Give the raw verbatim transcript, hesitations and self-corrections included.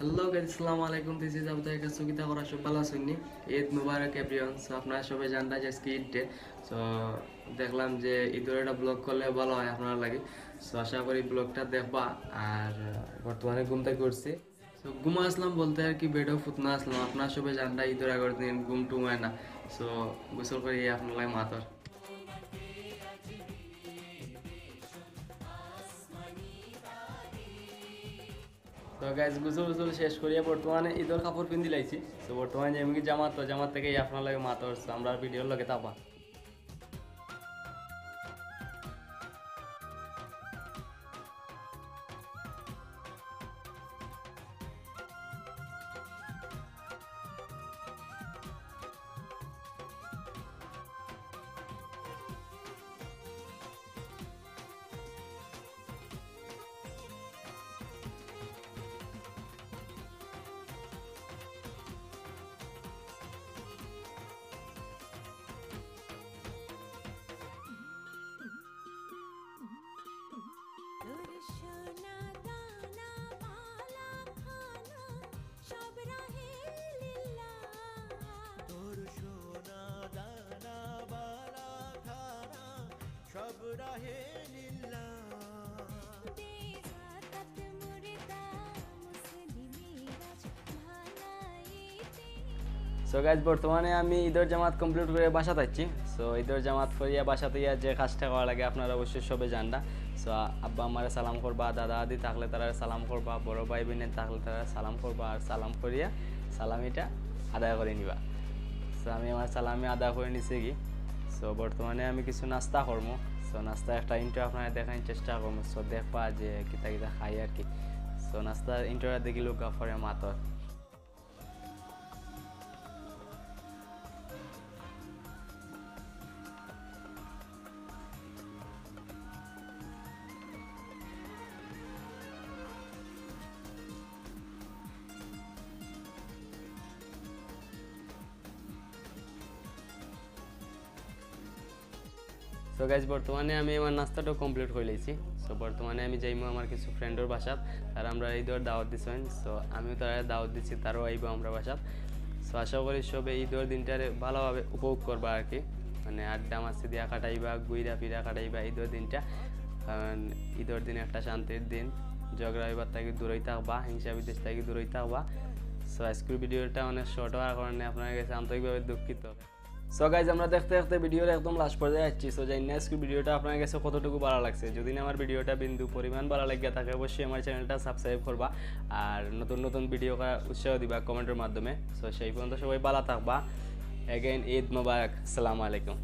Hello guys, আসসালামু আলাইকুম। This is Abu তাহের কাসু। কিতা খবর, সব ভালা আছইন নি? ঈদ মুবারক এভরিওয়ান। সো আপনারা সবাই জানরা যে আজকে ঈড ডে। সো দেখলাম যে ঈদর একটা ব্লগ করলে ভালা অয় আপনারার লাগি। সো আশা করি ব্লগটা দেখবা। আর বর্তমানে ঘুম থাকি উঠছি। সো ঘুমা আছলাম বলতে আর কি, বেডো ফুতনা আছলাম। আপনারা সবাই জানরা ঈদর আগর দিন ঘুম টুম অয় না। সো গোসল করি আপনারার লাগি মাতর। তো গাইস, গোসল গোসল শেষ করিয়া বর্তমানে ঈদর কাপড় পিন্দি লাইছি। তো বর্তমানে যাইমুগি জামাত, তো জামাত থাকি আপনারার লগে মাতর। তো আমরার ভিডিওর লগে থাকবা। সো গাইস, বর্তমানে আমি ঈদর জামাত কমপ্লিট করি বাসাত আইছি। সো ঈদর জামাত পড়িয়া বাসাত আইয়া যে কাজটা করা লাগে আপনারা অবশ্যই সবে জানরা। সো আব্বা আম্মারে সালাম করবা, দাদা দাদি থাকলে তারারে সালাম করবা, বড় ভাই বইন থাকলে তারারে সালাম করবা, আর সালাম করিয়া সালামিটা আদায় করি নিবা। সো আমি আমার সালামি আদায় করি নিছি গি। সো বর্তমানে আমি কিছু নাস্তা করমু। সো নাস্তা একটা ইন্ট্রো আপনারারে দেখানির চেষ্টা করমু। সো দেখবা যে কিতা কিতা খাই আর কি। সো নাস্তার ইন্ট্রোটা দেখিলউক্কা পরে মাতর। সো গাইস, বর্তমানে আমি আমার নাস্তাটাও কমপ্লিট করি লাইছি। সো বর্তমানে আমি যাইমু আমার কিছু ফ্রেন্ডর বাসাত, তারা আমরারে ঈদর দাওয়াত দিছইন। সো আমিও তারারে দাওয়াত দিছি, তারাও আইবা আমরার বাসাত। সো আশা করি সবে ঈদর দিনটারে ভালাভাবে উপভোগ করবা আর কি, মানে আড্ডা মাস্তি দিয়া কাটাইবা, ঘুইরা ফিরা কাটাইবা ঈদর দিনটা, কারণ ঈদর দিন একটা শান্তির দিন। ঝগড়া বিবাদ থাকি দূরই থাকবা, হিংসা বিদ্বেষ থাকি দূরই থাকবা। সো আজকের ভিডিওটা অনেক শর্ট অওয়ার কারণে আপনারার গেছে আন্তরিকভাবে দুঃখিত। সো গাইস, আমরা দেখতে দেখতে ভিডিওর একদম লাস্ট পর্যায়ে আইছি। সো জানি না আজকের ভিডিওটা আপনারার গেছে কতটুকু ভালা লাগছে। যদি আমার ভিডিওটা বিন্দু পরিমাণ ভালা লাগিয়া থাকে, অবশ্যই আমার চ্যানেলটা সাবস্ক্রাইব করবা, আর নতুন নতুন ভিডিও করার উৎসাহ দিবা কমেন্টর মাধ্যমে। সো সেই পর্যন্ত সবাই ভালা থাকবা। Again, ঈদ মোবারক, আসসালামু আলাইকুম।